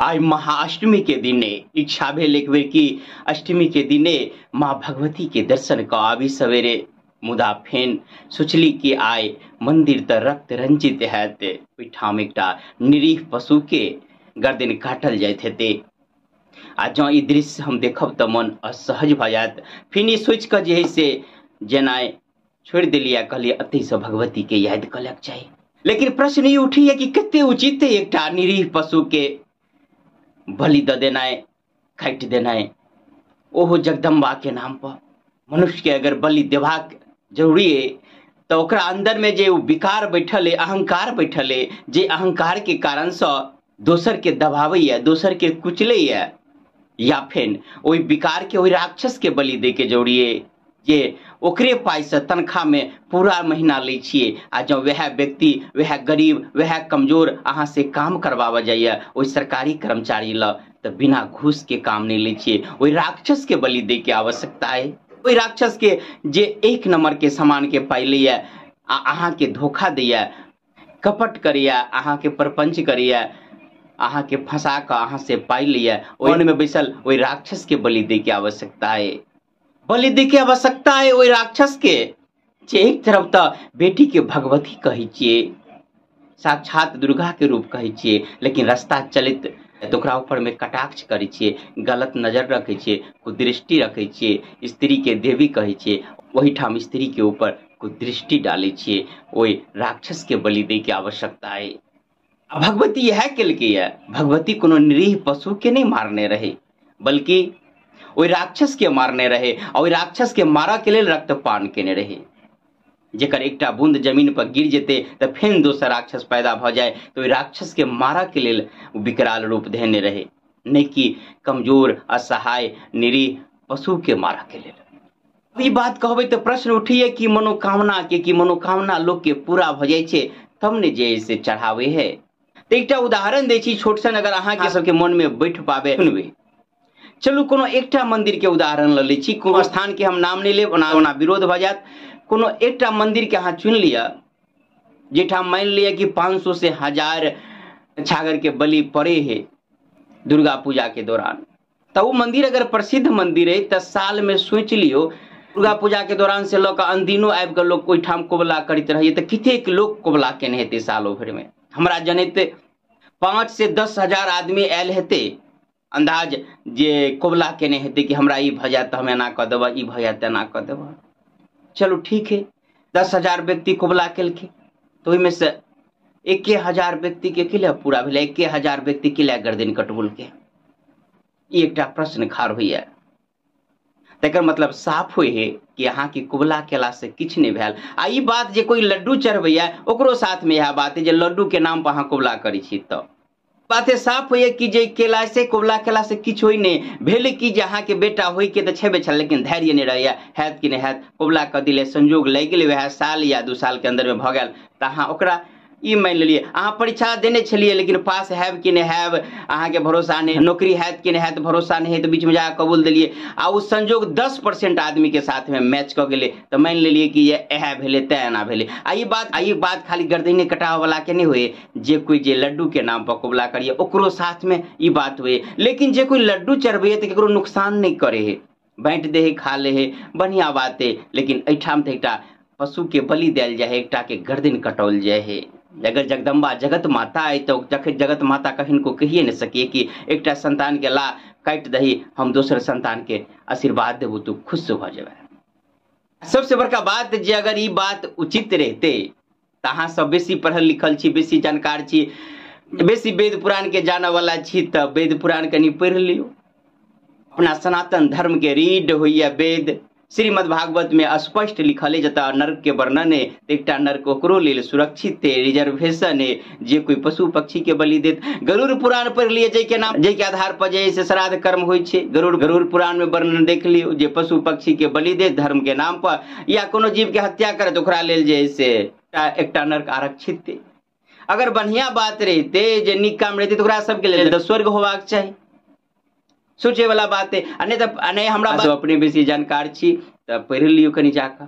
आइ महाअष्टमी के दिने इच्छा भेल एक बेर कि अष्टमी के दिने माँ भगवती के दर्शन कऽ आबी सवेरे। मुदा फेन सोचली कि आइ मंदिर तऽ रक्त रंजित हैत, ओहिठाम एकटा निरीह पशु के गर्दन काटल जाइत हेतै आ जँ ई दृश्य हम देखब तऽ मन असहज भऽ जायत। फेन ई सोचि कऽ जे है से जेनाइ छोड़ि देलियै आ कहलियै एतहिसँ भगवती के याद कऽ लैके चाही। लेकिन प्रश्न ई उठैया कि कते उचित है एकटा निरीह पशु के बलि दऽ देनाइ, काटि देनाइ, ओहो जगदम्बा के नाम पर। मनुष्य के अगर बलि देबाक जरूरी है तऽ ओकरा अंदर में जे ओ विकार बैठल है, अहंकार बैठल है, जे अहंकार के कारण सँ दोसर के दबाबैया, दोसर के कुचलैया, या फेन ओहि विकार के, ओहि राक्षस के बलि दै के जरूरी है जे ओकरे पाइसँ तनख्वाह में पूरा महीना लै छियै आ जँ वएह व्यक्ति, वएह गरीब, वएह कमजोर अहाँ से काम करबाबऽ जाइया ओहि सरकारी कर्मचारी लग तऽ बिना घूस के काम नहि लै छियै। ओहि राक्षस के बलि दै के आवश्यकता है, ओहि राक्षस के जे एक नंबर के सामान के पाइ लैया आ अहाँ के धोखा दैया, कपट करैया, अहाँ के प्रपंच करैया, अहाँ के फंसा कऽ अहाँ से पाइ लैया, ओहि में बैसल ओहि राक्षस के बलि दै के आवश्यकता है। बलि दै के आवश्यकता है ओहि राक्षस के जे एक तरफ तऽ बेटी के भगवती कहै छियै, साक्षात दुर्गा के रूप कहै छियै, लेकिन रास्ता चलैत तऽ ओकरा ऊपर में कटाक्ष करै छियै, गलत नजर रखै छियै, कुदृष्टि रखै छियै, स्त्री के देवी कहै छियै, ओहिठाम स्त्री के ऊपर कुदृष्टि डालै छियै। ओहि राक्षस के बलि दै के आवश्यकता है। आ भगवती इएह केलकै ये, भगवती कोनो निरीह पशु के नहि मारने रहे, बल्कि ओहि राक्षस के मारने रहे आ ओहि राक्षस के मारऽ के लेल रक्तपान केने रहे। जेकर एकटा बूंद जमीन पर गिर जेतै तऽ फेन दोसर राक्षस पैदा भऽ जाय, तऽ ओहि राक्षस के मारऽ के लेल ओ विकराल रूप धेने रहे, नहि कि कमजोर, असहाय, निरीह पशु के मारऽ के लेल। ई बात कहबै तऽ प्रश्न उठैया कि मनोकामना के, कि मनोकामना लोक के पूरा भऽ जाइ छै तब ने जे से चढ़ाबै है। तऽ एकटा उदाहरण दै छी छोट सन, अगर अहाँके सबके मन में बैठ पाबै सुनबै। चलू कोनो एकटा मंदिर के उदाहरण लऽ लै छी, कोनो स्थान के हम नाम नहि लेब, ओना ओना विरोध भऽ जायत। कोनो एकटा मंदिर के अहाँ चुनि लिअ जाहिठाम मानि लिअ कि 500 से 1000 छागर के बलि पड़े है दुर्गा पूजा के दौरान, तऽ ओ मंदिर अगर प्रसिद्ध मंदिर है तऽ साल में सोचि लियौ दुर्गा पूजा के दौरान से लऽ कऽ अनदिनो आबि कऽ लोक ओहिठाम कोबला करैत रहैया, तऽ कतेक लोक कोबला केने हेतै सालो भरि में। हमरा जनैत 5 से 10 हजार आदमी आयल हेतै अंदाज जे कोबला केने हेतै कि हमरा ई भऽ जायत तऽ हम एना कऽ देबै, ई भऽ जायत तऽ एना कऽ देबै। चलू ठीक है, 10 हजार व्यक्ति कोबला केलकै तऽ ओहिमे से 1000 व्यक्ति के किला पूरा भेलै, 1000 व्यक्ति किला गर्दन कटबुलकै, ई एकटा प्रश्न खाड़ होइया। तकर मतलब साफ होइ है कि अहाँके कुबला केला से किछु नहि भेल। आ ई बात जे कोई लड्डू चढ़बैया ओकरो साथ में इएह बात है जे लड्डू के नाम पर अहाँ कुबला करै छी, तऽ बाते साफ होइए कि जे केला से कुबला केला से किछु होइ नहि भेल। कि जे अहाँके बेटा होइ के तऽ छेबे छल, लेकिन धैर्य नहि रहैया, हैत कि नहि हैत, कुबला कऽ दिले, संजोग लागि गेलै, वएह साल या 2 साल के अंदर में भऽ गेल तऽ अहाँ ओकरा ई मानि लेलियै। अहाँ परीक्षा देने छलियै लेकिन पास हैब कि नहि हैब अहाँके भरोसा नहि, नौकरी हैत कि नहि हैत भरोसा नहि है, तऽ बीचमे जाकऽ कबूल देलियै आ ओ संजोग 10% आदमीके साथमे मैच कऽ गेलै तऽ मानि लेलियै कि इएह भेलै तैं एना भेलै। आ ई बात खाली गर्दने कटाबऽवलाके नहि होइ, जे कोइ जे लड्डूके नाम पर कबूला करिए ओकरो साथमे ई बात होइ। लेकिन जे कोइ लड्डू चढ़बैए तऽ ककरो नुकसान नहि करै है, बाँटि दै है, खा लै है, बढ़िआँ बात है। लेकिन एहिठाम तऽ एकटा पशुके बलि देल जाइ है, एकटाके गर्दन कटाओल जाइ है। अगर जगदम्बा जगत माता है तो जखन जगत माता कखन को कहिए नहीं सकिए कि एकटा संतान के ला काटि दही, हम दोसर संतान के आशीर्वाद देबू तू खुश भऽ जेबै। सबसे बड़का बात जे अगर ई बात उचित रहते तऽ अहाँ सब बेसी पढ़ल लिखल छी, बेसी जानकार छी, बेसी वेद पुराण के जानऽ वाला छी, तऽ वेद पुराण कनि पढ़ि लियौ। अपना सनातन धर्म के रीढ़ होइए वेद। श्रीमद् भागवत में स्पष्ट लिखल है जतऽ नर्क के वर्णन है एकटा नर्क ओकरो लेल सुरक्षित है, रिजर्वेशन है, जे कोई पशु पक्षी के बलि देत। गरुड़ पुराण पढ़ि लिअ, जाहिके नाम जाहिके आधार पर जे से श्राद्ध कर्म होइ छै, गरुड़ पुराण में वर्णन देख लियौ जे पशु पक्षी के बलि देत धर्म के नाम पर या कोनो जीव के हत्या करत ओकरा लेल जे से एकटा नर्क आरक्षित है। अगर बढ़िया बात रहिते जे नीक काम रहिते तऽ ओकरा सबके लेल तऽ स्वर्ग होबाक चाही, सोचे वाला बात है। आ नहि तऽ नहि हमरा अपने बेसी जानकार छी तऽ पढ़ि लियौ कनि जाकऽ।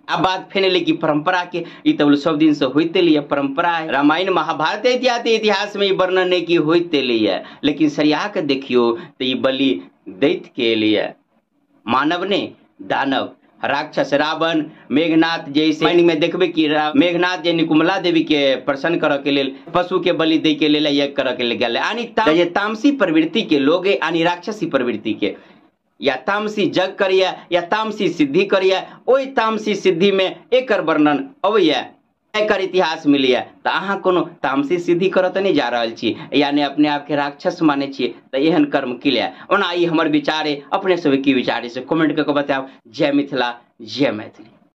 आ बात फेर एलै कि परम्परा के, ई तऽ सब दिन से होइत एलैए परम्परा। रामायण महाभारत इत्यादि इतिहास में ई वर्णन नहि कि होइत एलैए, लेकिन सरिया के देखियौ तऽ ई बलि दैत के एलैए, मानव ने दानव, राक्षस रावण, मेघनाथ। जैसे में देखबै कि मेघनाथ जे निकुमला देवी के प्रसन्न करऽ के लेल पशु के बलि दै के लेल यज्ञ करऽ के लेल गेल। यानी जे तामसी प्रवृत्ति के लोग, यानी राक्षसी प्रवृत्ति के, या तामसी जग करैया या तामसी सिद्धि करैया, ओहि तामसी सिद्धि में एकर वर्णन अबैया, एकर इतिहास मिलैया। तऽ अहाँ कोनो तामसी सिद्धि करऽ तऽ नहि जा रहल छी, यानी अपने आपके राक्षस मानै छियै, तऽ एहन कर्म की लिया। ओना ई हमर विचार अइ, अपने सबके की विचार अइ से कमेंट कऽ के बतायब। जय मिथिला, जय मैथिली।